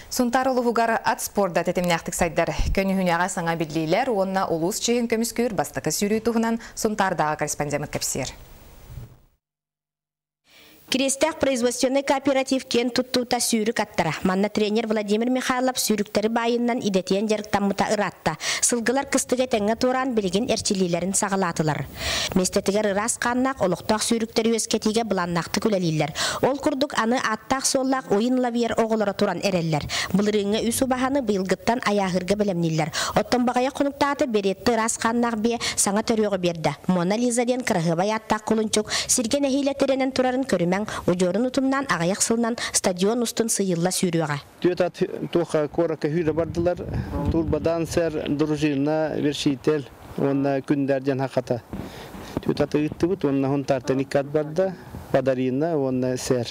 Сунтаар улууһугар ат спорда тэтимнээхтик сайдар. Көньүүһүнэҕэ саҥа биллиилэр уонна улуус чиэһин көмүскүүр бастакы сүүрүү туһунан Сунтаардааҕы корреспондеммыт кэпсиэр. Кириэстээх производственнай кооператив киэн туттуута сүүрүк аттара. Манна тренер Владимир Михайлов сүүрүктэри баайыннан идэтийэн дьарыктаммыта ыраатта. Сылгылар кыстыгы этэҥҥэ туораан билигин эрчиллиилэрин саҕалаатылар. Миэстэтигэр ыраас хааннаах олохтоох сүүрүктэри үөскэтиигэ былааннаахтык үлэлииллэр. Ол курдук аны ааттаах-суоллаах Уин Лавьер оҕолоро туран эрэллэр. Былырыыҥҥы үс убаһаны быйылгыттан айааһыырга бэлэмнииллэр. Оттон баҕайах хонуктаата Беретта ыраас хааннаах биэ саҥа төрүөҕү биэрдэ. Мона Лиза диэн кыраһыабай ааттаах кулунчук сиргэ нэһиилэ тирэнэн турарын көрүмэҥ, удьуорун утумнаан аҕыйах сылынан стадион устун сыыйылла сүүрүөҕэ. Түөрт ат туохха куоракка сүүрэ бардылар. Турбодансер, дружина, вершитель уонна күндэр диэн хахата. Түөрт аты ыыттыбыт уонна Хунтаартан икки ат барда. Подарина уонна сэр.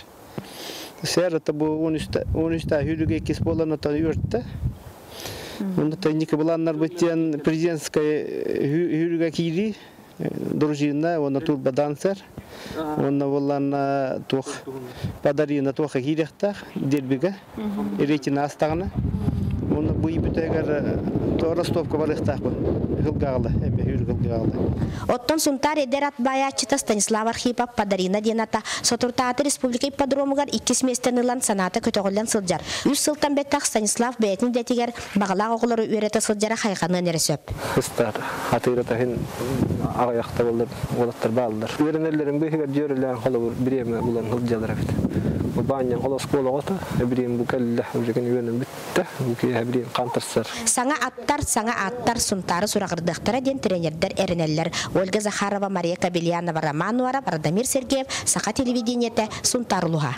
Сэр это бу 13 сүүрүгэ иккис буолан оттон үөртэ. Онно инники былааннарбыт диэн президентскай сүүрүгэ киирии, дружина уонна турбодансер. Уонна буоллаана туох подарина туохха киириэхтээх дербигэ рейтин аастаҕына. Уонна бу бүтэгэр Ростовка барыахтаахпын. Хылгааҕыла, эме сүүрүк хылгааҕыла. Оттон Сунтаар эдэр ат баайааччыта Станислав Архипов Подарина диэн ата соторутааҕыта республика ипподромугар иккис миэстэни ылан санаата көтөҕүллэн сылдьар. Үс сылтан бэттэх Станислав бэйэтин идэтигэр баҕалаах оҕолору үөрэтэ сылдьара хайҕаныан эрэ сөп. Ыстаата атыыра таһын аҕыйахта буоллар уолаттар бааллар. Үөрэнэллэрин быыһыгар дьүөрэлээн холобур бириэмэ булан сылдьаллар эбит. Бу баанньан хол оскуола оҕото бириэм бу кэллэ уже кини үөрэнэн бүттэ. Бу киэһэ бириэм хаантарсар. Саҥа аттар, саҥа ааттар Сунтаары сураҕырдыахтара диэн тренердэр эрэнэллэр. Ольга Захарова, Мария Кобельянова, Роман Уаров, Радомир Сергеев, Саха телевидениетэ, Сунтаар улууһа.